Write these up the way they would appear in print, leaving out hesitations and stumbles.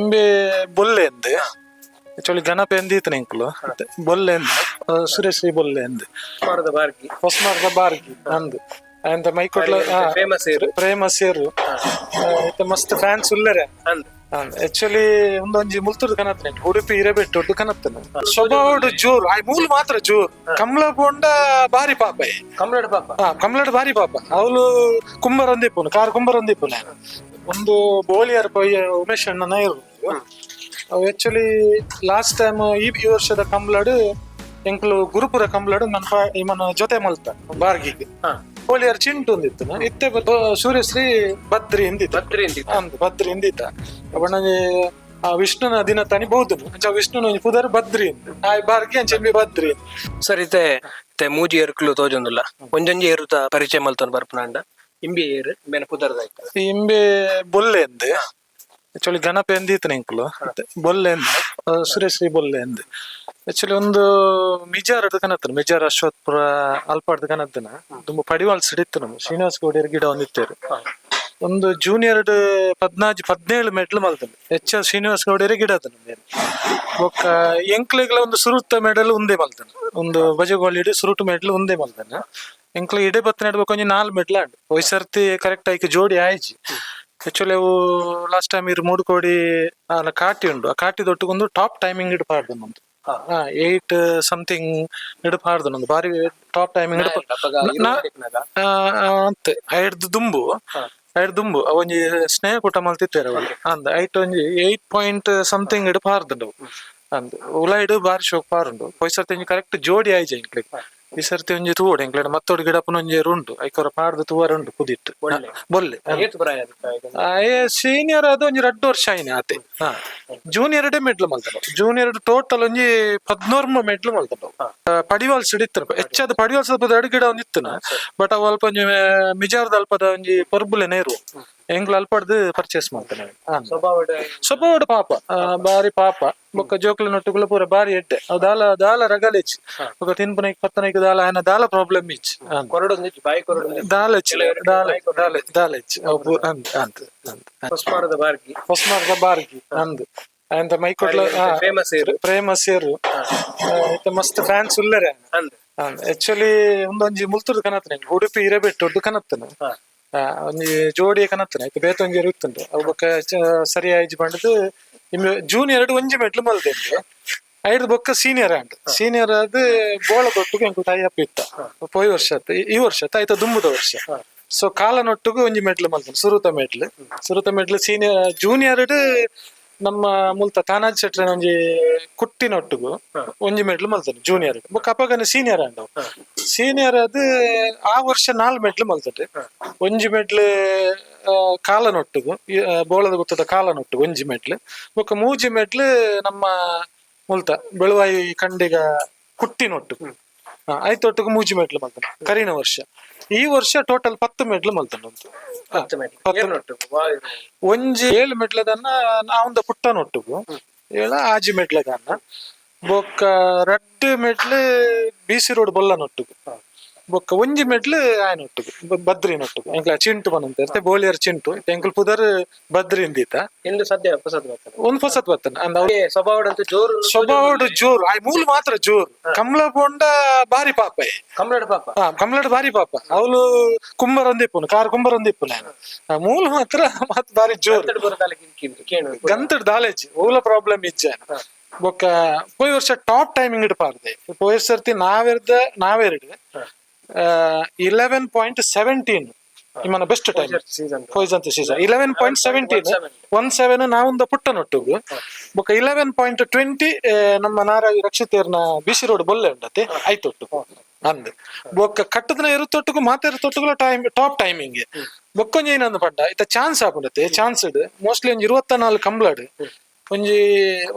ಇಂಬೆ ಬೊಲ್ಲೆ ಅಂದ್. ಆಕ್ಚುಲಿ ಗಣಪ ಎಂದಿತ್ತು ಎಂಕುಲು ಬೊಲ್ಲೆ ಅಂದ್, ಸುರೇಶ್ರೀ ಬೊಲ್ಲೆ ಅಂದ್. ಹೊಸ್ಮಾರದ ಬಾರ್ಗಿ. ಹೊಸ್ಮಾರ್ದ ಬಾರ್ಗಿ ಅಂದ್. ಅಂದ ಮೈಕೋಟ್ಲ ಫೇಮಸ್ ಇರು. ಫೇಮಸ್ ಇರು. ಇತ್ತೆ ಮಸ್ತ್ ಫ್ಯಾನ್ಸ್ ಉಲ್ಲೆರೆ. ಅಂದ್. ಆಕ್ಚುಲಿ ಒಂದೊಂಜಿ ಮುಲ್ತುರ್ದು ಕನತ್ನೆ, ಉಡುಪಿ ಹಿರೇಬೆಟ್ಟು ಕನತ್ತನ. ಸ್ವಭಾವಡು ಜೋರು ಆಯ್, ಮೂಲು ಮಾತ್ರ ಜೋರು. ಕಮಲ ಪೋಂಡ ಬಾರಿ ಪಾಪ. ಕಮಲಡ್ ಪಾಪ. ಹಾ, ಕಮಲಡ್ ಬಾರಿ ಪಾಪ. ಅವಳು ಕುಂಬರ್ ಒಂದಿಪ್ಪುನು, ಕಾರ್ ಕುಂಬರ್ ಒಂದಿಪ್ಪುನು. ಒಂದು ಬೋಳಿಯರ್ ಪೊಯ್ಯ ಉಮೇಶ್ ಅಣ್ಣನ ಇರು ಅವು. Actually last time ಈ ಈ ವರ್ಷದ ಕಂಬ್ಲಡ್ ಎಂಕ್ಲು ಗುರುಪುರ ಕಂಬ್ಲಡ್ ನನ್ನ ಇಮನ ಜೊತೆ ಮಲ್ತ ಬಾರ್ಗಿಗೆ. ಬೋಳಿಯರ್ ಚಿಂಟು ಒಂದಿತ್ತು ಇತ್ತೆ ಸೂರ್ಯಶ್ರೀ ಬದ್ರಿ ಎಂದಿತ್ತು. ಬದ್ರಿ ಅಂದಿತ್ತು. ಅಂದ್, ಬದ್ರಿ ಎಂದಿತ್ತ. ಅವನಿಗೆ ಆ ವಿಷ್ಣುನ ದಿನ ತಾನಿ ಬೌದ್ಧನು ಅಂಚ ವಿಷ್ಣುನ ಒಂಜಿ ಪುದರ್ ಬದ್ರಿ ಅಂದ್. ಆಯ್ ಬಾರ್ಗಿ ಅಂಚೆ ಬದ್ರಿ. ಸರ್, ಇತ್ತೆ ಇತ್ತೆ ಮೂಜಿ ಏರುಕ್ಲು ತೋಜೊಂದುಲ್ಲ. ಒಂಜೊಂಜಿ ಏರುತ ಪರಿಚಯ ಮಲ್ತೊಂದು ಬರ್ಪುನಾಂಡ, ಇಂಬಿ ಏರು, ಇಂಬೆನ ಪುದರ್ದಾಯ್ತ? ಇಂಬೆ ಬೊಲ್ಲೆ ಅಂದ್. ಆಕ್ಚುಲಿ ಗಣಪ ಎಂದಿತ್ತು ಎಂಕುಲು ಬೊಲ್ಲೆ ಅಂದ್, ಸುರೇಶ್ರೀ ಬೊಲ್ಲೆ ಅಂದ್. ಆಕ್ಚುಲಿ ಒಂದು ಮಿಜಾರ್ ಕನತ್ತನ, ಮಿಜಾರ್ ಅಶ್ವತ್ಪುರ ಅಲ್ಪಾಡ್ದು ಕನತ್ತನ. ತುಂಬ ಪಡಿವಾಳ್ ಸಿಡಿತ್ತು. ನಮ್ಮ ಶ್ರೀನಿವಾಸ ಗೌಡಿಯರ್ ಗಿಡ ಒಂದಿತ್ತೇರು. ಒಂದು ಜೂನಿಯರ್ 14 17 ಮೆಡ್ಲ್ ಮಲ್ತನ. ಎಚ್ ಆರ್ ಶ್ರೀನಿವಾಸ ಗೌಡಿಯರ ಗಿಡ ಅದನ. ಬೊಕ್ಕ ಎಂಕ್ಲೆಗ್ಲ ಒಂದು ಸುರುತ್ತ ಮೆಡಲ್ ಉಂದೆ ಮಲ್ತನ. ಒಂದು ಬಜಗೋಳಿಡ್ ಸುರುಟು ಮೆಡ್ಲ್ ಉಂದೆ ಮಲ್ತನ. ಎಂಕ್ಲೆ ಇಡೆ ಬತ್ತ ನೆಡ್ಬೇಕು ಒಂಜಿ ನಾಲ್ ಮೆಡ್ಲ್ ಆಂಡ್. ಸರ್ತಿ ಕರೆಕ್ಟ್ ಆಯ್ಕೆ ಜೋಡಿ ಆಯ್ಜಿ. ಆಕ್ಚುಲಿ ಅವು ಲಾಸ್ಟ್ ಟೈಮ್ ಇರು ಮೂಡು ಕೋಡಿ ಕಾಟಿ ಉಂಡು. ಆ ಕಾಟಿ ದೊಟ್ಟುಗೊಂದು ಟಾಪ್ ಟೈಮಿಂಗ್ ಇಡು ಪಾಡ್ದು ಒಂದು 8 ಸಮಥಿಂಗ್ ಇಡು ಪಾಡ್ದು ಒಂದು ಬಾರಿ ಟಾಪ್ ಟೈಮಿಂಗ್ ಇಡು. ಅಪಗ ಅಂತೆ ಐಡ್ದು ದುಂಬು, ಐಡ್ ದುಂಬು ಒಂಜಿ ಸ್ನೇಹ ಕೂಟ ಮಲ್ತಿತ್ತೇರು ಅವು ಅಂದ್. ಐಟ್ ಒಂಜಿ 8 ಪಾಯಿಂಟ್ ಸಮಥಿಂಗ್ ಇಡು ಪಾರ್ದುಂಡು ಅವು ಅಂದ್. ಉಲಾಯ್ಡ್ ಬಾರಿ ಶೋಕ್ ಪಾರುಂಡು. ಪೊಯ್ ಸರ್ತಿ ಒಂಜಿ ಕರೆಕ್ಟ್ ಜೋಡಿ ಆಯ್ಜ ಎಂಕ್ಲೆಗ್. ಈ ಸರ್ತಿ ಒಂಜಿ ತೂವೊಡು. ಎಂಕ್ಲೆಡ್ ಮತ್ತೊಡು ಗಿಡಪ್ಪನ ಒಂಜಿ ಉಂಡು. ಐಕೊರ ಪಾಡ್ದು ತೂವರೆ ಉಂಡು ಕುದಿಟ್ಟು. ಬೊಳ್ಳೆ. ಬೊಲ್ಲೆ. ಏತ್ ಪ್ರಾಯ ಅದಕ್ಕೆ? ಆಯೆ ಸೀನಿಯರ್ ಅದು ಒಂಜಿ ರಡ್ಡು ವರ್ಷ ಆಯ್ನೆ ಆತೆ. ಹಾ, ಜೂನಿಯರ್ ಡೇ ಮೆಡ್ಲ್ ಮಲ್ತನು. ಜೂನಿಯರ್ ಟೋಟಲ್ ಒಂಜಿ 11 ಮೆಡ್ಲ್ ಮಲ್ತನು. ಪಡಿವಾಲ್ ಇತ್ತು ಹೆಚ್ಚಾದ. ಪಡಿವಾಲ್ ಸ್ವಲ್ಪ ದೊಡ್ಡ ಗಿಡ ಒಂದು ಇತ್ತು. ಬಟ್ ಅವು ಅಲ್ಪ ಒಂಜಿ ಮಿಜಾರ್ದ ಅಲ್ಪದ ಒಂಜಿ ಪೊರ್ಬುಲೆನೆ ಇರು. ಎಂಕ್ಲು ಅಲ್ಪಡ್ದು ಪರ್ಚೇಸ್ ಮಾಡ್ತಾನೆ. ಸ್ವಭಾವಡ್? ಸ್ವಭಾವಡ್ ಪಾಪ, ಬಾರಿ ಪಾಪ. ಬೊಕ್ಕ ಜೋಕ್ಲೆ ನೊಟ್ಟುಗುಲ ಪೂರ ಬಾರಿ ಎಡ್ಡೆ. ಅವು ದಾಲ ದಾಲ ರಗಲೆಚ್. ಬೊಕ್ಕ ತಿನ್ಪುನೈಕ್ ಪತ್ತನೈಕ್ ದಾಲ ಆಯನ ದಾಲ ಪ್ರಾಬ್ಲಮ್ ಇಚ್. ಕೊರಡೊಂದಿತ್ತು, ಬಾಯಿ ಕೊರಡೊಂದಿತ್ತು. ದಾಲ ಇಚ್, ದಾಲ ದಾಲ ದಾಲ ಇಚ್. ಅವು ಅಂದ್ ಅಂದ್ ಅಂದ್. ಹೊಸ್ಮಾರದ ಬಾರ್ಗಿ. ಹೊಸ್ಮಾರ್ದ ಬಾರ್ಗಿ ಅಂದ್. ಅಂದ ಮೈಕೋಟ್ಲ ಫೇಮಸ್ ಇರು. ಫೇಮಸ್ ಇರು. ಇತ್ತೆ ಮಸ್ತ್ ಫ್ಯಾನ್ಸ್ ಉಲ್ಲೆರೆ. ಅಂದ್. ಆಕ್ಚುಲಿ ಒಂದೊಂಜಿ ಮುಲ್ತುರ್ದು ಕನತ್ತನ, ಉಡುಪಿ ಹಿರೇಬೆಟ್ಟು ಕನತ್ತನ. ಒಂಜಿ ಜೋಡಿ ಕನತ್ತನ. ಇತ್ತೆ ಬೇತೆ ಒಂಜಿ ಇತ್ತುಂಡು. ಅವು ಬೊಕ್ಕ ಸರಿ ಆಯ್ಜಿ ಪಂಡದು. ಜೂನಿಯರ್ ಒಂಜಿ ಮೆಟ್ಲು ಮಲ್ತೆಂದು. ಐಡ್ದು ಬೊಕ್ಕ senior and senior ಅದು ಬೋಳ ದೊಟ್ಟುಗು ಎಂಕು ಟೈ ಅಪ್ ಇತ್ತ ಪೋಯಿ ವರ್ಷ ಆತ್. ಈ ಈ ವರ್ಷ ಆತ್, ಆಯ್ತ ದುಂಬುದ ವರ್ಷ. ಸೊ ಕಾಲನೊಟ್ಟುಗು ಒಂಜಿ ಮೆಟ್ಲು ಮಲ್ತನ, ಸುರುತ ಮೆಟ್ಲು. ಸುರುತ ಮೆಟ್ಲು ಸೀನಿಯರ್ ಜೂನಿಯರ್ ನಮ್ಮ ಮುಲ್ತ ತಾನಾಜ್ ಶೆಟ್ರನ ಒಂಜಿ ಕುಟ್ಟಿನೊಟ್ಟುಗು ಒಂಜಿ ಮೆಡ್ಲ್ ಮಲ್ತನ ಜೂನಿಯರ್. ಬೊಕ್ಕ ಅಪಗನೆ senior and senior ಅದು ಆ ವರ್ಷ ನಾಲ್ ಮೆಡ್ಲ್ ಮಲ್ತದೆ. ಒಂಜಿ ಮೆಡ್ಲ್ ಕಾಲನೊಟ್ಟುಗು, ಬೋಳದ ಗುತ್ತದ ಕಾಲನೊಟ್ಟುಗು ಒಂಜಿ ಮೆಡ್ಲ್. ಬೊಕ್ಕ ಮೂಜಿ ಮೆಡ್ಲ್ ನಮ್ಮ ಮುಲ್ತ ಬೆಳುವಾಯಿ ಖಂಡಿಗ ಕುಟ್ಟಿನೊಟ್ಟುಗು. ಆಯ್ತೊಟ್ಟುಗು ಮೂಜಿ ಮೆಡ್ಲ್ ಮಲ್ತನ ಕರಿನ ವರ್ಷ. ಈ ವರ್ಷ ಟೋಟಲ್ 10 ಮೆಡ್ಲ್ ಮಲ್ತನ ಉಂಟು. 10 ಮೆಟ್ಲು. 10. ಏರ್ನೊಟ್ಟುಗು? ವಾ. ಒಂಜಿ ಏಳು ಮೆಟ್ಲದನ್ನ ನಾವೊಂದ ಪುಟ್ಟನೊಟ್ಟುಗು ಏಳ ಆಜಿ ಮೆಟ್ಲದನ್ನ. ಬೊಕ್ಕ ರಡ್ಡು ಮೆಟ್ಲು B C road ಬೊಲ್ಲನೊಟ್ಟುಗು. ಬೊಕ್ಕ ಒಂಜಿ ಮೆಟ್ಲು ಆಯನೊಟ್ಟುಗು, ಬದ್ರಿನೊಟ್ಟುಗು. ಎಂಕ್ಲ ಚಿಂಟು ಬಂದಂತ ಇರುತ್ತೆ, ಬೋಳಿಯರ್ ಚಿಂಟು. ಎಂಕಲ್ ಪುದರ್ ಬದ್ರಿ ಇಂದಿತ್ತ. ಇಂದು ಸದ್ಯ ಹೊಸದು ಬರ್ತದೆ. ಒಂದು ಹೊಸತ್ ಬರ್ತನೆ ಅಂದ ಅವ್ರು. ಸ್ವಭಾವಡಂತೂ ಜೋರು. ಸ್ವಭಾವಡು ಜೋರು ಆಯ್, ಮೂಲು ಮಾತ್ರ ಜೋರು. ಕಮಲ ಪೋಂಡ ಬಾರಿ ಪಾಪ. ಕಮಲಡ್ ಪಾಪ. ಹಾ, ಕಮಲಡ್ ಬಾರಿ ಪಾಪ. ಅವಳು ಕುಂಬರ್ ಒಂದಿಪ್ಪುನು, ಕಾರ್ ಕುಂಬರ್ ಒಂದಿಪ್ಪುನು. ಮೂಲು ಮಾತ್ರ ಮತ್ ಬಾರಿ ಜೋರು. ಗಂತಡ್ ಬರೋದಾಲ ಕಿರಿಕಿರಿ ಕೇಳು. ಗಂತಡ್ ದಾಲೇಜ್ ಓಲ ಪ್ರಾಬ್ಲಮ್ ಇಜ್ಜ. ಬೊಕ್ಕ ಪೋಯಿ ವರ್ಷ ಟಾಪ್ ಟೈಮಿಂಗ್ ಇಡ್ಪಾರ್ದೆ. ಪೋಯಿ ಸರ್ತಿ ನಾವೆರ್ದ ನಾವೆರಡು 11.17 ನಿಮ್ಮನ್ನ best time. Season. ಪೋಯ್ಸಂತ season 11.17, 17 ನಾವೊಂದು ಪುಟ್ಟನೊಟ್ಟುಗು. ಬೊಕ್ಕ 11.20 ನಮ್ಮ ನಾರಾಯಿ ರಕ್ಷಿತೇರ್ನ ಬಿಸಿ ರೋಡ್ ಬೊಲ್ಲೆ ಉಂಡತೆ, ಐತೊಟ್ಟು ಅಂದ್. ಬೊಕ್ಕ ಕಟ್ಟದನ ಇರುತ್ತೊಟ್ಟುಗು ಮಾತೆರುತ್ತೊಟ್ಟುಗುಲ time top timing. ಬೊಕ್ಕೊಂಜಿ ಏನಂದ್ ಪಂಡ, ಇತ್ತ ಚಾನ್ಸ್ ಆಪುಂಡತೆ. ಚಾನ್ಸ್ ಮೋಸ್ಟ್ಲಿ ಒಂಜಿ 24 ಕಂಬ್ಲಡ್ ಒಂಜಿ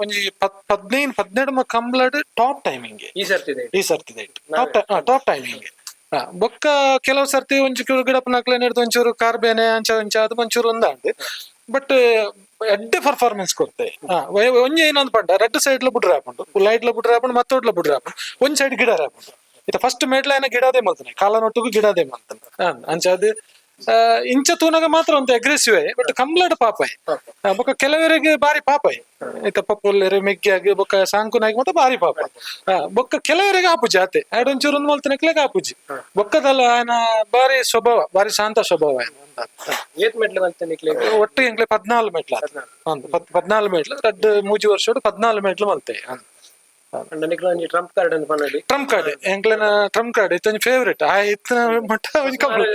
ಒಂಜಿ 15 17 ಕಂಬ್ಲಡ್ ಟಾಪ್ ಟೈಮಿಂಗ್. ಈ ಸರ್ತಿದೆ? ಈ ಸರ್ತಿದೆ top top timing. ಬೊಕ್ಕ ಕೆಲವು ಸರ್ತಿ ಒಂಚೂರು ಗಿಡಪ್ಪನಕ್ಲೆ ಹಿಡ್ದು ಒಂಚೂರು ಕಾರ್ಬೇನೆ ಅಂಚ ಅಂಚ ಅದು ಒಂಚೂರು ಒಂದಾಂಡ್. ಬಟ್ ಎಡ್ಡೆ ಪರ್ಫಾರ್ಮೆನ್ಸ್ ಕೊಡ್ತೆ. ಒಂಜಿ ಏನಂದ್ ಪಂಡ, ರೆಡ್ ಸೈಡ್ ಬುಡ್ರೆ ಹಾಪುಂಡು, ಲೈಟ್ ಬುಡ್ರೆ ಹಾಪುಂಡು, ಮತ್ತೊಡ್ಲ ಬುಡ್ರೆ ಹಾಪುಂಡು, ಒಂದ್ ಸೈಡ್ ಗಿಡ ಹಾಪುಂಡು. ಇತ್ತ ಫಸ್ಟ್ ಮೇಡ್ಲ ಏನ ಗಿಡದೇ ಮಲ್ತಾನೆ, ಕಾಲನೊಟ್ಟಿಗೂ ಗಿಡದೇ ಮಲ್ತಾನೆ. ಅಂಚ ಅದು ಇಂಚ ತೂನಗ ಮಾತ್ರ ಒಂದು ಅಗ್ರೆಸಿವ್ ಬಟ್ ಕಂಬ್ಲಡ್ ಪಾಪಾಯ್. ಬೊಕ ಕೆಲವರಿಗೆ ಬಾರಿ ಪಾಪಾಯ್ ಇತ್ತ ಪಪ್ಪುಲ್ಲೆರ್ ಮೆಗ್ಗಿಯಾಗಿ ಬೊಕ್ಕ ಸಾಂಕುನಾಗಿ ಮತ್ತೆ ಬಾರಿ ಪಾಪ. ಬೊಕ್ಕ ಕೆಲವರಿಗೆ ಆಪುಜಿ ಆತೆ ಆಡ್ ಒಂಚೂರು ಒಂದು ಮಲ್ತನಕ್ಲೆಗ್ ಆಪುಜಿ. ಬೊಕ್ಕದಲ್ಲ ಆಯನ ಬಾರಿ ಸ್ವಭಾವ, ಬಾರಿ ಶಾಂತ ಸ್ವಭಾವ ಆಯನ. ಏತ್ ಮೆಟ್ಲು ಮಲ್ತೆ ನಿಕ್ಲೆಗ್? ಒಟ್ಟು ಎಂಕ್ಲೆ 14 ಮೆಟ್ಲು ಆತ. ಅಂದ್ 14 ಮೆಟ್ಲು, ರಡ್ಡ್ ಮೂಜಿ ವರ್ಷಡ್ 14 ಮೆಟ್ಲು ಮಲ್ತೆ. ಅಂಡ ನಿಕ್ಲ ಒಂಜಿ ಟ್ರಂಪ್ ಕಾರ್ಡ್ ಅಂತ ಪನೊಲಿ. ಟ್ರಂಪ್ ಕಾರ್ಡ್, ಎಂಕ್ಲೆನ ಟ್ರಂಪ್ ಕಾರ್ಡ್ ಇತ್ತೊಂಜಿ ಫೇವರೇಟ್. ಆ ಇತ್ತಿನ ಮಟ್ಟ ಒಂಜಿ ಕಂಪ್ಲೀಟ್.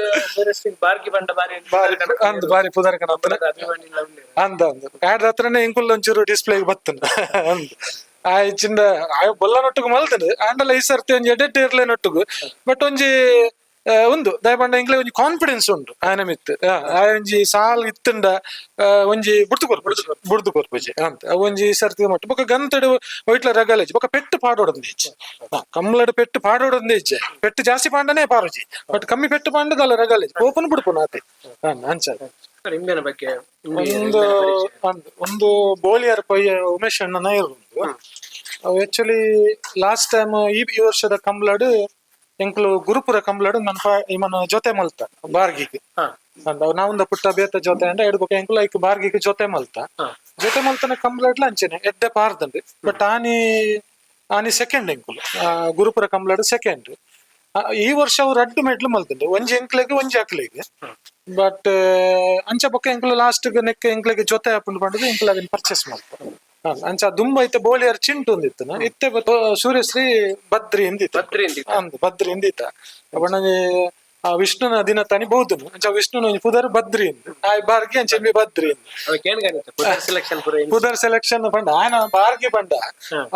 ಬಾರ್ಕಿ ಬಂಡ ಬಾರಿ. ಬಾರಿ ಅಂದ್ ಬಾರಿ ಪುದರ್ ಕಣಪ್ಪನ. ಅಭಿಮಾನಿಲ ಉಲ್ಲೆರ್. ಅಂದ ಅಂದ್ ಕಾರ್ಡ್ ಹತ್ರನೇ ಎಂಕುಲ್ ಒಂಚೂರು ಡಿಸ್ಪ್ಲೇ ಬತ್ತನ ಅಂದ್ ಆ ಇಚ್ಚಿಂದ ಆ ಬೊಲ್ಲ ನೊಟ್ಟುಗು ಮಲ್ತಂಡು. ಆಂಡಲ ಈ ಸರ್ತಿ ಒಂಜಿ ಎಡೆಟ್ ಇರ್ಲೆ ನೊಟ್ಟುಗು, ಬಟ್ ಒಂಜಿ ಉಂದು ದಯಪಂಡ ಎಂಕ್ಲೆ ಒಂಜಿ ಕಾನ್ಫಿಡೆನ್ಸ್ ಉಂಡು ಆಯನ ಮಿತ್ತು. ಆ ಒಂಜಿ ಸಾಲ್ ಇತ್ತುಂಡ ಒಂಜಿ ಬುಡ್ದು ಕೊರ್ಪುಜಿ, ಬುಡ್ದು ಕೊರ್ಪುಜಿ ಅಂತ. ಅವು ಒಂಜಿ ಈ ಸರ್ತಿ ಮಟ್ಟ ಬೊಕ್ಕ ಗಂತಡು ವೈಟ್ಲ ರಗಲೇಜ್ ಬೊಕ್ಕ ಪೆಟ್ಟು ಪಾಡೋಡೊಂದು ಇಜ್ಜಿ. ಕಮ್ಲಡ್ ಪೆಟ್ಟು ಪಾಡೋಡೊಂದು ಇಜ್ಜೆ. ಪೆಟ್ಟು ಜಾಸ್ತಿ ಪಾಂಡನೇ ಪಾರುಜಿ, ಬಟ್ ಕಮ್ಮಿ ಪೆಟ್ಟು ಪಾಂಡದಲ್ಲ ರಗಲೇಜ್ ಓಪನ್ ಬಿಡ್ಪುನ ಆತೆ ಅಂಚ. ಇಂಬೇನ ಬಗ್ಗೆ. ಒಂದು ಒಂದು ಒಂದು ಬೋಳಿಯರ್ ಪೊಯ್ಯ ಉಮೇಶ್ ಅಣ್ಣನ ಇರುಂಡು. ಅವು actually last time ಈ ಈ ವರ್ಷದ ಕಂಬ್ಲಡ್ ಎಂಕ್ಲು ಗುರುಪುರ ಕಂಬ್ಲಡ್ ನನ್ ಇಮನ ಜೊತೆ ಮಲ್ತ ಬಾರ್ಗಿಗ್. ಅಂದ್ ಅವ್ ನಾವೊಂದ ಪುಟ್ಟ ಬೇತ ಜೊತೆ ಅಂಡ ಎಡ್ಬೊಕ ಎಂಕ್ಲು ಐಕ್ ಬಾರ್ಗಿಗ್ ಜೊತೆ ಮಲ್ತ. ಜೊತೆ ಮಲ್ತನ ಕಂಬ್ಲಡ್ಲ ಅಂಚೆನೆ ಎಡ್ಡೆ ಪಾರ್ದಂಡ್. ಬಟ್ ಆನಿ ಆನಿ ಸೆಕೆಂಡ್ ಎಂಕುಲು ಗುರುಪುರ ಕಂಬ್ಲಡ್ ಸೆಕೆಂಡ್. ಈ ವರ್ಷ ಅವ್ರು ರಡ್ಡು ಮೆಟ್ಲು ಮಲ್ತಂಡು, ಒಂಜಿ ಎಂಕ್ಲೆಗ್ ಒಂಜಿ ಅಕ್ಲೆಗ್. ಬಟ್ ಅಂಚ ಬೊಕ್ಕ ಎಂಕ್ಲು ಲಾಸ್ಟ್ ನೆಕ್ ಎಂಕ್ಲೆಗ್ ಜೊತೆ ಆಪುಂಡು ಪಂಡುದು ಎಂಕ್ಲು ಅದನ್ನ ಪರ್ಚೇಸ್ ಮಲ್ತ. ಅಂಚ ದುಂಬ ಇತ್ತೆ ಬೋಳಿಯರ್ ಚಿಂಟು ಒಂದಿತ್ತು, ಇತ್ತೆ ಸೂರ್ಯಶ್ರೀ ಬದ್ರಿ ಎಂದಿತ್ತು. ಬದ್ರಿ ಎಂದಿತ್ತ. ಅಂದ್ ಬದ್ರಿ ಎಂದಿತ್ತ. ಬಣ್ಣನೆ ಆ ವಿಷ್ಣುನ ದಿನ ತಾನಿ ಬೌದ್ಧನು. ಅಂಚ ವಿಷ್ಣುನ ಒಂಜಿ ಪುದರ್ ಬದ್ರಿ ಎಂದ್, ಆಯ್ ಬಾರ್ಗಿ ಅಂಚ ಇಂಬಿ ಬದ್ರಿ ಎಂದ್. ಕೇಣ್ಗಾನಿತ್ತು ಪುದರ್ ಸೆಲೆಕ್ಷನ್ ಪೂರ. ಪುದರ್ ಸೆಲೆಕ್ಷನ್ ಪಂಡ ಆಯನ ಬಾರ್ಗಿ ಪಂಡ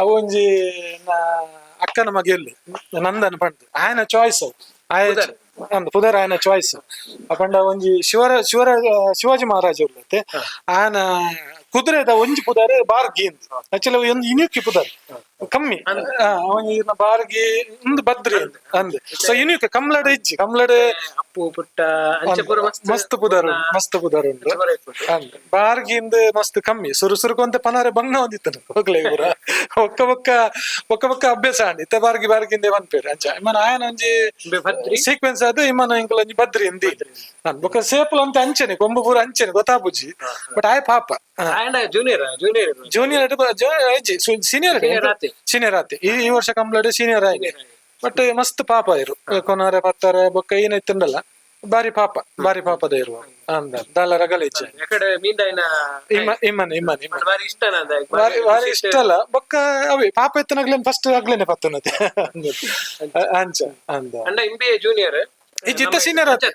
ಅವು ಒಂಜಿ ಅಕ್ಕನ ಮಗೆಯಲ್ಲಿ ನಂದನ್ ಪಂಡ ಆಯನ ಚಾಯ್ಸ್ ಆಯ ಅಂದ್ ಪುದರ್ ಆಯನ ಚಾಯ್ಸ್. ಪಂಡ ಒಂಜಿ ಶಿವರ ಶಿವರ ಶಿವಾಜಿ ಮಹಾರಾಜ ಉಲ್ಲತೆ, ಆಯನ ಕುದುರೆದ ಒಂಜಿ ಪುದರ್ ಬಾರ್ಗಿ ಅಂದ್. ಆಕ್ಚುಲಿ ಒಂದು ಯುನೀಕ್ ಪುದರ್ ಕಮ್ಮಿ. ಒಂಜಿ ಇರ್ನ ಬಾರ್ಗಿ ಒಂದು ಬದ್ರಿ ಅಂದ್ ಅಂದ್. ಸೊ ಯುನೀಕ್ ಕಮ್ಲಡ್ ಇಜ್ಜಿ ಕಮ್ಲಡ್. ಅಪ್ಪು ಪುಟ್ಟ ಅಂಚ ಪೂರ ಮಸ್ತ್. ಮಸ್ತ್ ಪುದರ್ ಉಂಡು, ಮಸ್ತ್ ಪುದರ್ ಉಂಡು. ಪೂರ ಇಪ್ಪುಂಡು. ಅಂದ್ ಬಾರ್ಗಿಂದ ಮಸ್ತ್ ಕಮ್ಮಿ. ಸುರು ಸುರುಕು ಅಂತ ಪನಾರೆ ಬಂಗ ಒಂದಿತ್ತು ಹೋಗ್ಲೆ ಪೂರ ಒಕ್ಕ ಬೊಕ್ಕ ಒಕ್ಕ ಬೊಕ್ಕ ಅಭ್ಯಾಸ ಅಂಡ್ ಇತ್ತೆ ಬಾರ್ಗಿ ಬಾರ್ಗಿಂದೆ ಪನ್ಪೇರು ಅಂಚ. ಇಮ್ಮನ ಆಯನ ಒಂಜಿ ಇಂಬೆ ಬದ್ರಿ. ಸೀಕ್ವೆನ್ಸ್ ಅದು ಇಮ್ಮನ ಎಂಕುಲ ಒಂಜಿ ಬದ್ರಿ ಎಂದಿ. ಬೊಕ್ಕ ಸೇಪುಲ ಅಂತ ಅಂಚೆನೆ ಕೊಂಬು ಪೂರ ಅಂಚೆನೆ ಗೊತ್ತಾಪುಜಿ. ಬಟ್ ಆಯ್ ಪಾಪ. ಆಂಡ junior junior junior senior. Senior ಆತೆ. ಸೀನಿಯರ್ ಆತೆ. ಈ ಈ ವರ್ಷ ಕಂಪ್ಲೀಟ್ ಸೀನಿಯರ್ ಆಗಿ. ಬಟ್ ಮಸ್ತ್ ಪಾಪ ಇರು, ಕೊನಾರೆ ಪತ್ತಾರೆ ಬೊಕ್ಕ ಏನಿತ್ತುಂಡಲ್ಲ ಬಾರಿ ಪಾಪ, ಬಾರಿ ಪಾಪದ ಇರುವ ಅಂದ ದಾಲ ರಗಲ ಇಜ್ಜೆ. ಯಾಕಡೆ ಮೀಂದಾಯಿನ. ಇಮ್ಮ ಇಮ್ಮನ್ ಇಮ್ಮನ್ ಇಮ್ಮನ್ ಬಾರಿ ಇಷ್ಟ ನಂದ. ಬಾರಿ ಬಾರಿ ಇಷ್ಟ ಅಲ್ಲ. ಬೊಕ್ಕ ಅವೇ ಪಾಪ ಎತ್ತನಾಗ್ಲೇನ್ ಫಸ್ಟ್ ಆಗ್ಲೇನೆ ಪತ್ತನತೆ ಅಂಚ ಅಂದ. ಅಂಡ ಇಂಬೆ ಜೂನಿಯರ್. ಈ ಜಿತ್ತ ಸೀನಿಯರ್ ಆತೆ.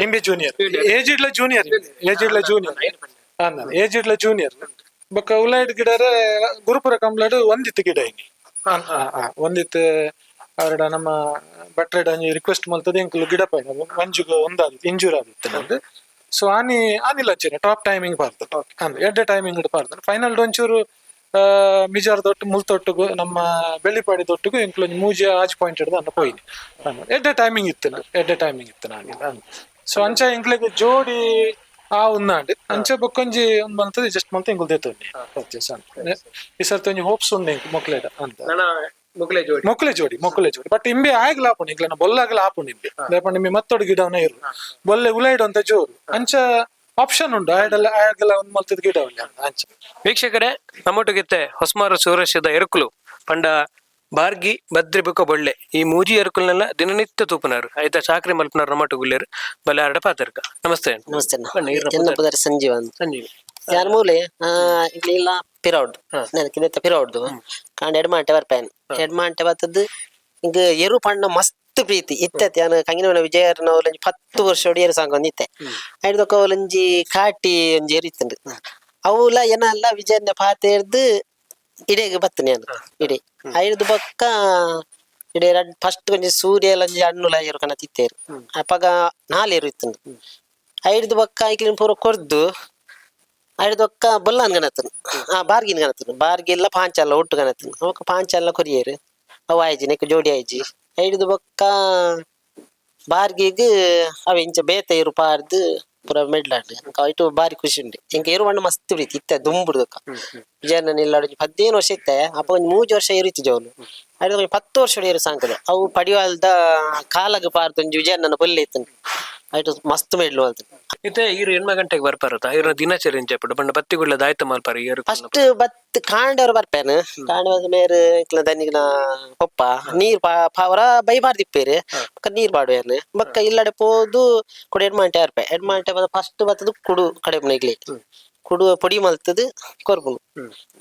ಇಂಬೆ ಜೂನಿಯರ್, ಏಜ್ ಇಡ್ಲ ಜೂನಿಯರ್, ಏಜ್ ಇಡ್ಲ ಜೂನಿಯರ್ ಅಂದ, ಏಜ್ ಇಡ್ಲ ಜೂನಿಯರ್. ಬೊಕ್ಕ ಉಲೈಡ್ ಗಿಡರೆ ಗುರುಪುರ ಕಂಬ್ಲಡ್ ಒಂದಿತ್ತು ಗಿಡ ಇನಿ ಒಂದಿತ್ತು. ಅವರಡ ನಮ್ಮ ಭಟ್ರೆಡ ಒಂಜಿ ರಿಕ್ವೆಸ್ಟ್ ಮಲ್ತದೆ ಎಂಕುಲು ಗಿಡ ಪೈನ ಮಂಜುಗು ಒಂದಾದಿತ್ತು, ಇಂಜೂರ್ ಆದಿತ್ತು ನಂದು. ಸೊ ಆನಿ ಆನಿಲ್ಲ ಅಂಚೆನೆ ಟಾಪ್ ಟೈಮಿಂಗ್ ಪಾರ್ದು ಅಂದ್ ಎಡ್ಡೆ ಟೈಮಿಂಗ್ ಪಾರ್ದು. ಫೈನಲ್ ಒಂಚೂರು ಮಿಜಾರ್ ದೊಟ್ಟು ಮುಲ್ತೊಟ್ಟುಗು ನಮ್ಮ ಬೆಳ್ಳಿಪಾಡಿ ದೊಟ್ಟುಗು ಎಂಕುಲು ಒಂಜಿ ಮೂಜಿ ಆಜ್ ಪಾಯಿಂಟ್ ಹಿಡ್ದು ಅನ್ನ ಪೋಯಿನಿ. ಎಡ್ಡೆ ಟೈಮಿಂಗ್ ಇತ್ತು, ಎಡ್ಡೆ ಟೈಮಿಂಗ್ ಇತ್ತು ನಾನಿಲ್ಲ. ಸೊ ಅಂಚ ಎಂಕ್ಲೆಗ್ ಜೋಡಿ ಆ ಉನ್ನಾಂಡ್ ಅಂಚ ಬೊಕ್ಕೊಂಜಿ ಒಂದ್ ಮಂತ್ ಜಸ್ಟ್ ಮಂತ್ ಎಂಕುಲು ದೇತೊಂಡಿ ಪರ್ಚೇಸ್ ಅಂತ. ಈ ಸರ್ತಿ ಒಂಜಿ ಹೋಪ್ಸ್ ಉಂಡು ಎಂಕ್ ಮೊಕ್ಲೆಡ ಅಂತ. ನನ್ನ ಮುಗ್ಲೆ ಜೋಡಿ. ಮೊಕ್ಕಲೆ ಜೋಡಿ, ಮೊಕ್ಕಲೆ ಜೋಡಿ. ಬಟ್ ಇಂಬೆ ಆಯ್ಗ್ಲ ಆಪುಂಡು ಎಂಕ್ಲೆನ ಬೊಲ್ಲಾಗ್ಲ ಆಪುಂಡು ಇಂಬೆ. ದಾಯೆ ಇಂಬೆ ಮತ್ತೊಡು ಗಿಡವನ ಇರು ಬೊಲ್ಲೆ ಉಲೈಡ್ ಅಂತ ಜೋರು. ಅಂಚ ಆಪ್ಷನ್ ಉಂಡು ಆಯ್ಡಲ್ಲ ಆಯ್ಗಲ ಒಂದ್ ಮಲ್ತದ ಗಿಡ ಉಳ್ಳೆ ಅಂಚ. ವೀಕ್ಷಕರೇ, ನಮ್ಮೊಟ್ಟಿಗಿತ್ತೆ ಹೊಸ್ಮಾರು ಸೂರಶದ ಎರುಕುಲು ಪಂಡ ಬಾರ್ಗಿ, ಬದ್ರಿ ಬುಕ್ಕ ಬೊಳ್ಳೆ ಈ ಮೂಜಿ ಎರುಕುಲ್ನೆಲ್ಲ ದಿನನಿತ್ಯ ತೂಪುನಾರು, ಐತ ಚಾಕ್ರಿ ಮಲ್ಪುನಾರು ನಮ್ಮೊಟ್ಟಿಗುಲ್ಲೇರು. ಬಲೆ ಆರಡ ಪಾತರ್ಕ. ನಮಸ್ತೆ. ನಮಸ್ತೆ ಅಣ್ಣ. ಬಣ್ಣ ಇರ್ನ. ಎನ್ನ ಪುದರ್ ಸಂಜೀವ್ ಅಂತ. ಸಂಜೀವ್. ಯಾನ್ ಮೂಲೆ ಇಲ್ಲಿ ಇಲ್ಲ ಪಿರೌಡ್ ನನಗೆ ಇದೆತ್ತ ಪಿರೌಡ್ದು ಕಾಂಡ ಎಡ್ಮಾಂಟೆ ಬರ್ಪೇನ್. ಎಡ್ಮಾಂಟೆ ಬತ್ತದ್ದು ಇಂಗ್ ಎರು ಪಣ್ಣ ಮಸ್ತ್ ಪ್ರೀತಿ ಇತ್ತತ್. ಯಾನ್ ಕಂಗಿನವನ ವಿಜಯರ್ನ ಒಂಜಿ 10 ವರ್ಷ ಎರು ಸಾಂಗ್ ಇತ್ತೆ. ಐಡ್ದೊಕ್ಕ ಒಂಜಿ ಕಾಟಿ ಒಂಜಿ ಎರು ಇತ್ತುಂಡು. ಅವುಲ ಏನಲ್ಲ ವಿಜಯನ ಪಾತೆರ್ದು ಇಡೆಗ್ ಬತ್ತನೆ ಯಾನ್ ಇಡೆ. ಐಡ್ದು ಬೊಕ್ಕ ಇಡೆ ಫಸ್ಟ್ ಒಂಜಿ ಸೂರ್ಯ ಒಂಜಿ ಅಣ್ಣುಲ ಎರು ಕನ ತಿತ್ತೇರು. ಅಪಗ ನಾಲ್ ಎರು ಇತ್ತುಂಡು. ಐಡ್ದು ಬೊಕ್ಕ ಐಕ್ಲಿನ ಪೂರ ಕೊರ್ದು ಐಡ್ದೊಕ್ಕ ಬೊಲ್ಲಾನ್ ಗಣತನು ಆ ಬಾರ್ಗಿನ ಗಣತನು ಬಾರ್ಗಿಲ್ಲ ಪಾಂಚಲ್ಲ ಒಟ್ಟು ಗಣತನು. ಅವಕ್ಕ ಪಾಂಚಲ್ಲ ಕೊರಿಯೇರು ಅವು ಆಯ್ಜಿ ನೆಕ್ ಜೋಡಿ ಆಯ್ಜಿ. ಐಡ್ದು ಬೊಕ್ಕ ಬಾರ್ಗಿಗ್ ಅವ ಇಂಚ ಬೇತೆ ಎರು ಪಾರ್ದು ಪೂರ ಮೆಡ್ಲಾಂಡ್. ಐಟು ಬಾರಿ ಖುಷಿ ಉಂಡು ಎಂಕ. ಎರು ಹಣ್ಣು ಮಸ್ತ್ ಪ್ರೀತಿ ಇತ್ತೆ ದುಂಬುಡ್ದಕ್ಕ. ವಿಜಯನ ಇಲ್ಲ 15 ವರ್ಷ ಇತ್ತೆ. ಅಪ್ಪ ಒಂಜಿ ಮೂಜಿ ವರ್ಷ ಎರು ಇತ್ತು ಜೋಲು. ಐಡ್ದು ಒಂಜಿ 10 ವರ್ಷ ಎರು ಸಾಂಕದ ಅವು ಪಡಿವಾಲ್ದ ಕಾಲಗ ಪಾರ್ದು ಒಂಜಿ ವಿಜಯಣ್ಣನ ಬೊಲ್ಲೆ ಇತ್ತು. ಐಟ್ ಮಸ್ತ್ ಮೆಡ್ಲು ಮಲ್ತು. ಇತ್ತೆ ಈರ್ 8 ಗಂಟೆಗೆ ಬರ್ಪಾರತ, ಇರ್ನ ದಿನಚರಿ ಇಂಚ ಇಪ್ಪುಂಡು ಪಂಡ ಬತ್ತಿಗುಳ್ಳ ದಾಯ್ತ ಮಲ್ಪಾರ ಏರು? ಫಸ್ಟ್ ಬತ್ ಕಾಂಡವ್ರು ಬರ್ಪೇನು. ಕಾಂಡ ಮೇರ್ ಇಕ್ಲ ದನಿಗ್ನ ಪೊಪ್ಪ ನೀರ್ ಪಾವರ ಬೈ ಬಾರ್ದಿಪ್ಪೇರು, ಬೊಕ್ಕ ನೀರ್ ಪಾಡುವೇನು. ಬೊಕ್ಕ ಇಲ್ಲಡೆ ಪೋದು ಕುಡ ಎಡ್ಮಾಂಟೆ ಬರ್ಪೆ. ಎಡ್ಮಾಂಟೆ ಫಸ್ಟ್ ಬತ್ತದು ಕುಡು ಕಡೆಪುನ, ಇಗ್ಲಿ ಕುಡು ಪೊಡಿ ಮಲ್ತದು ಕೊರ್ಪುನು.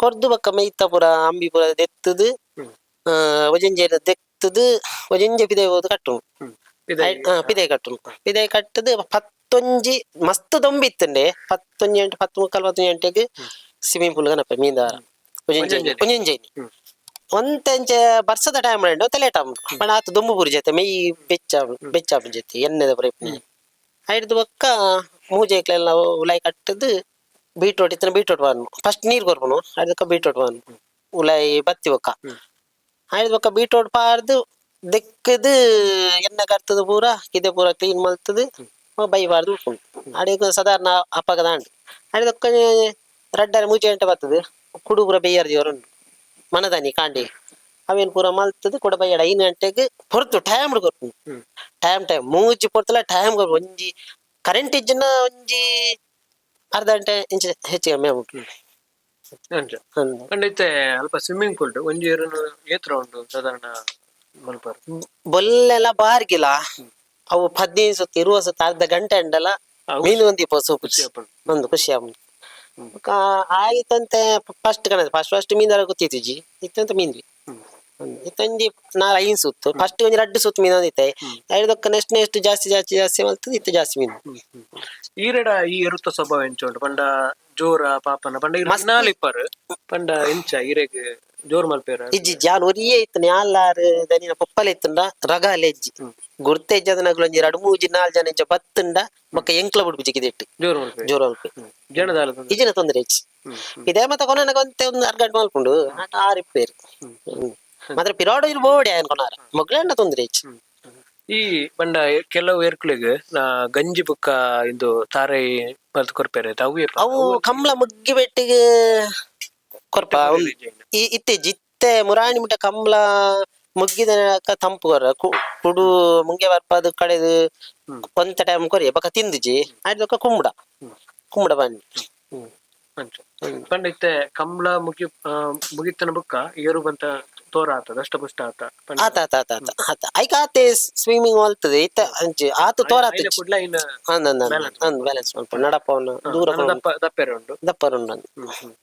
ಕೊರ್ದು ಬೊಕ್ಕ ಮೈತ ಪೂರ ಅಂಬಿ ಪೂರ ದೆತ್ತದು, ಒಜಂಜೆ ದೆತ್ತದು ಒಜಂಜೆ ಪಿದೈ ಹೋದು ಕಟ್ಟುನು. ಪಿದೈ ಕಟ್ಟುನು. ಪಿದೈ ಕಟ್ಟದು 10:15 ಮಸ್ತ್ ದೊಂಬಿ ಇತ್ತಂಡೆ, 10:15 ಗಂಟೆ, 10:45, 11 ಗಂಟೆಗೆ ಸ್ವಿಮ್ಮಿಂಗ್ ಪೂಲ್ ಗನಪ ಮೀಂದಾರ. ಒಂಜೊಂಜೆ ಒಂತೆಂಚ ಬರ್ಸದ ಟೈಮ್ ಉಂಡು, ಲೇಟ್ ಆಪುಂಡು. ಪಂಡ ಆತು ದೊಂಬು ಪೂರಿ ಜೊತೆ ಮೆಯ್ ಬೆಚ್ಚ ಬೆಚ್ಚ ಆಪುಂಡು ಜೊತೆ ಎಣ್ಣೆದ ಪೂರ. ಐಡ್ದು ಬೊಕ್ಕ ಮೂಜೆಕ್ಲೆಲ್ಲ ಉಲಾಯಿ ಕಟ್ಟದು ಬೀಟ್ರೋಟ್ ಇತ್ತಿನ ಬೀಟ್ರೋಟ್ ಬಾನು. ಫಸ್ಟ್ ನೀರ್ ಕೊರ್ಪುನು, ಐದಕ್ಕ ಬೀಟ್ರೋಟ್ ಬಾನು ಉಲಾಯಿ ಬತ್ತಿ ಬೊಕ್ಕ. ಐದು ಬೊಕ್ಕ ಬೀಟ್ರೋಟ್ ಪಾರ್ದು ದೆಕ್ಕದು ಎಣ್ಣೆ ಕರ್ತದು ಪೂರ ಕಿದೆ ಪೂರ ಕ್ಲೀನ್ ಮಲ್ತದು ಬೈ ಪಾರ್ದು ಉಪ್ಪುಂಡು. ಅಡಿಗೆ ಸಾಧಾರಣ ಅಪ್ಪಗದ ಅಂಡು ಅಡಿದೊಕ್ಕ ರಡ್ಡರೆ ಮೂಜೆ ಗಂಟೆ ಬರ್ತದೆ. ಕುಡು ಪೂರ ಬೇಯ್ಯಾರ ದೇವರು ಉಂಡು ಮನದಾನಿ ಕಾಂಡಿ ಅವೇನು ಪೂರ ಮಲ್ತದು ಕೂಡ ಬೈಯಾಡ 5 ಗಂಟೆಗೆ ಹೊರತು ಟೈಮ್ ಕೊರ್ಪುಂಡು. ಟೈಮ್ ಟೈಮ್ ಮೂಜಿ ಪೊರ್ತುಲ ಟೈಮ್ ಕೊರ್ಪು. ಒಂಜಿ ಕರೆಂಟ್ ಇಜ್ಜಿನ ಒಂಜಿ ಅರ್ಧ ಗಂಟೆ ಇಂಚ ಹೆಚ್ಚು ಕಮ್ಮಿ ಆಪುಂಡು. ಅಂಚ. ಪಂಡ ಇತ್ತೆ ಅಲ್ಪ ಸ್ವಿಮ್ಮಿಂಗ್ ಪೂಲ್ ಒಂಜಿ ಏರುನು ಏತ್ರ ಉಂಡು ಸಾಧಾರಣ ಮಲ್ಪಾರ? ಬೊಲ್ಲೆಲ್ಲ ಬಾರ್ಗಿಲ್ಲ, ಅವು 15 ಸುತ್ತು 20 ಸುತ್ತು ಅರ್ಧ ಗಂಟೆ ಉಂಡಲ್ಲ ಮೀನು ಒಂದಿ ಸೂಪು ಒಂದು ಖುಷಿ ಆಪುಂಡು. ಬೊಕ್ಕ ಆಯ್ತಂತೆ ಫಸ್ಟ್ ಕಣದ ಫಸ್ಟ್ ಫಸ್ಟ್ ಮೀಂದರ ಗೊತ್ತಿತ್ತಿಜಿ ಇತ್ತಂತ ಮೀನ್ವಿ ಇತ್ತೊಂಜಿ ನಾಲ್ ಐನ್ ಸುತ್ತು. ಫಸ್ಟ್ ಒಂಜಿ ರಡ್ಡು ಸುತ್ತು ಮೀನು ಒಂದಿತ್ತೆ. ಐದಕ್ಕ ನೆಕ್ಸ್ಟ್ ನೆಕ್ಸ್ಟ್ ಜಾಸ್ತಿ ಜಾಸ್ತಿ ಜಾಸ್ತಿ ಮಲ್ತದೆ ಇತ್ತು ಜಾಸ್ತಿ ಮೀನು. ಈರೆಡ ಈ ಎರುತ್ತ ಸ್ವಭಾವ ಎಂಚ ಉಂಟು? ಪಂಡ ಜೋರ ಪಾಪನ? ಪಂಡ ಇರ್ ದಿನಾಲು ಇಪ್ಪರು, ಪಂಡ ಎಂಚ ಈರೆಗ್ ಜೋರ್ ಮಲ್ಪೇರ? ಇಜ್ಜಿ, ಜಾನ್ ಒರಿಯೇ ಇತ್ತು ಯಾಲಾರು ದನಿನ ಪೊಪ್ಪಲೆ ಇತ್ತುಂಡ ರಗಾಲೆ ಇಜ್ಜಿ ಗುರ್ತೆ ಇಜ್ಜದ ಒಂಜಿ ರಡು ಮೂಜಿ ನಾಲ್ ಜನ ಇಂಚ ಬತ್ತುಂಡ ಬೊಕ್ಕ ಎಂಕ್ಲ ಬುಡ್ಪು ಜಿಗಿದಿಟ್ಟು. ಜೋರ್ ಮಲ್ಪೇರ? ಜೋರ್ ಮಲ್ಪೆ. ಜನದಾಲ? ಇಜ್ಜಿನ ತೊಂದರೆ ಇಜ್ಜಿ. ಇದೇ ಮತ್ತೆ ಕೊನೆಗೆ ಒಂತೆ ಒಂದು ಅರ್ಧ ಗಂಟೆ ಮಲ್ಪುಂಡು ಆಟ ಆರು ಇಪ್ಪೇರು ಮಾತ್ರ ಪಿರಾಡು ಇರು ಬೋಡಿ ಆಯನ್ ಕೊನಾರ ಮೊಗ್ಲಣ್ಣ ತೊಂದರೆ ಇಜ್ಜಿ. ಈ ಪಂಡ ಕೆಲವು ಎರ್ಕುಲೆಗ್ ಗಂಜಿ ಬುಕ್ಕ ಇಂದು ತಾರೆ ಮಲ್ತ್ ಕೊರ್ಪೇರೆ ಅವು? ಅವು ಕಮ್ಲ ಮುಗ್ಗಿ ಬೆಟ್ಟಿಗೆ ಕೊರ್ಪ ಈ ಇತ್ತೆ ಜಿತ್ತೆ ಮುರಾಣಿ ಮುಟ್ಟ ಕಮ್ಲ ಮುಗ್ಗಿದ ತಂಪು ಕೊರ ಕುಡು ಮುಂಗೆ ಬರ್ಪದು ಕಡೆದು ಒಂತ ಟೈಮ್ ಕೊರಿ ಬೊಕ ತಿಂದಿಜಿ ಆಯ್ತು. ಕುಂಬುಡ ಕುಂಬುಡ ಬನ್ನಿ. ಅಂಚ. ಪಂಡ ಇತ್ತೆ ಕಂಬ್ಳ ಮುಗಿ ಮುಗಿತನ ಬುಕ್ಕ ಏರು ಬಂತ ತೋರ ಆತದ ಅಷ್ಟ ಪುಷ್ಟ ಆತ ಪಂಡ? ಆತ ಆತ ಆತ ಆತ ಆತ ಐಕ ಆತೆ ಸ್ವಿಮ್ಮಿಂಗ್ ಮಲ್ತದೆ ಇತ್ತ ಅಂಚೆ ಆತ ತೋರ ಐನ ಕುಡ್ಲ ಐನ. ಅಂದ್ ಅಂದ್ ಅಂದ್ ಬ್ಯಾಲೆನ್ಸ್ ಮಲ್ಪ ನಡಪವನ ದೂರ. ದಪ್ಪ ದಪ್ಪೆರೆ ಉಂಡು. ದಪ್ಪರು ಉಂಡು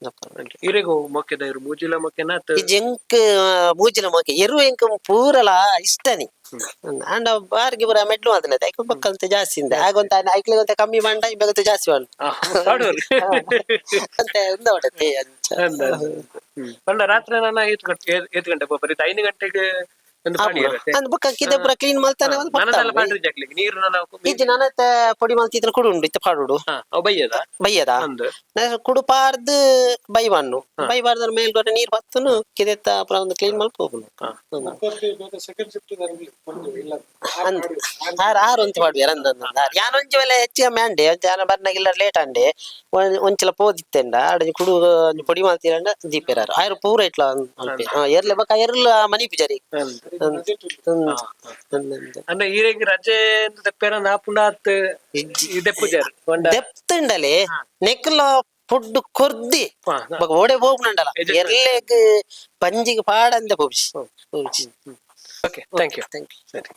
ದಪ್ಪರು. ಅಂಚ. ಇರೆಗ್ ಮೊಕ್ಕೆದ ಇರು ಮೂಜಿಲ ಮೊಕ್ಕೆನ ಅತ್? ಈ ಜಂಕ್ ಮೂಜಿಲ ಮೊಕ್ಕೆ ಎರು ಎಂಕ್ ಪೂರಲ ಇಷ್ಟನಿ. ಅಂಡ ಬಾರ್ಗೆ ಪೂರ ಮೆಡ್ಲು ಮಾತಲ್ಲ ಐಕ್ ಬಕ್ಕಂತ ಜಾಸ್ತಿ ಇಂದ ಆಗೊಂತ ಐಕ್ಲಿಗಂತ ಕಮ್ಮಿ ಮಂಡ ಇಬ್ಬಗಂತ ಜಾಸ್ತಿ ಮಂಡ ಪಾಡುವರು. ಅಂತ ಉಂದ ಹೊಡತೆ ಅಂಚ. ಅಂದ್ ಅಂದ್. ಪಂಡ ರಾತ್ರಿ ನಾನು 5 ಗಂಟೆ 7 ಗಂಟೆ ಪೋಪರ್ ಇತ್ತು 5 ಗಂಟೆಗೆ ಒಂದು ಪಾಡಿ ಇರುತ್ತೆ. ಅಂದ್ ಬೊಕ್ಕ ಕಿದೆ ಪೂರ ಕ್ಲೀನ್ ಮಲ್ತಾನೆ ಒಂದು. ನನದಲ್ಲ ಪಾಡ್ರಿ ಜಾಕ್ಲಿಗೆ ನೀರು ನಾನು ಇಜ್ಜಿ ನನತ ಪೊಡಿ ಮಲ್ತಿದ್ರೆ ಕುಡು ಉಂಡು ಇತ್ತ ಪಾಡುಡು. ಹಾ, ಅವು ಬೈಯದ? ಬೈಯದ. ಅಂದ್. ಕುಡು ಪಾರ್ದು ಬೈ ಬಣ್ಣು ಬೈ ಬಾರ್ದ ಮೇಲ್ ಕೊಟ್ಟ ನೀರ್ ಬತ್ತನು ಕಿದೆತ್ತ ಪೂರ ಒಂದು ಕ್ಲೀನ್ ಮಲ್ಪ ಹೋಗುನು. ಸೆಕೆಂಡ್ ಶಿಫ್ಟ್ ಇಲ್ಲ. ಅಂದ್ ಆರ್ ಆರ್ ಅಂತ ಪಾಡುವೆರ್. ಅಂದ್ ಅಂದ್ ಅಂದ್ ಆರ್ ಯಾನ್ ಒಂಜಿ ವೇಳೆ ಹೆಚ್ಚಿಗೆ ಮ್ಯಾಂಡೆ ಯಾನ ಬರ್ನಾಗಿಲ್ಲ ಲೇಟ್ ಅಂಡೆ ಒಂಚಲ ಪೋದಿತ್ತೆಂಡ ಆಡ ಕುಡು ಒಂಜಿ ಪೊಡಿ ಮಲ್ತಿರಂಡ ದೀಪೇರಾರು ಆಯ್ರು ಪೂರ ಇಟ್ಲ ಮಲ್ಪೆ ಎರ್ಲೆ ಬೊಕ್ಕ ಎರ್ಲ ಮನಿ ಪೂಜಾರಿ. ಅಂದ್. ಅಂದ್ ಅಂದ್ ಅಂದ್. ಅಂದ್ರೆ ಈರೆಗ್ ರಜೆ ಅಂತ ತೆಪ್ಪೇರ ನಾಪುಂಡ ಆತ್ ದೆಪ್ಪುಜಾರ್ ಪಂಡ? ದೆಪ್ತುಂಡಲೆ ನೆಕ್ಲ ಫುಡ್ ಕೊರ್ದಿ ಬೊಕ ಓಡೆ ಪೋಪುಂಡಲ ಎರ್ಲೆಗ್ ಪಂಜಿಗ್ ಪಾಡಂದೆ ಪೋಪಿಸಿ ಪೋಪಿಸಿ. Okay, thank you. Thank you. ಸರಿ.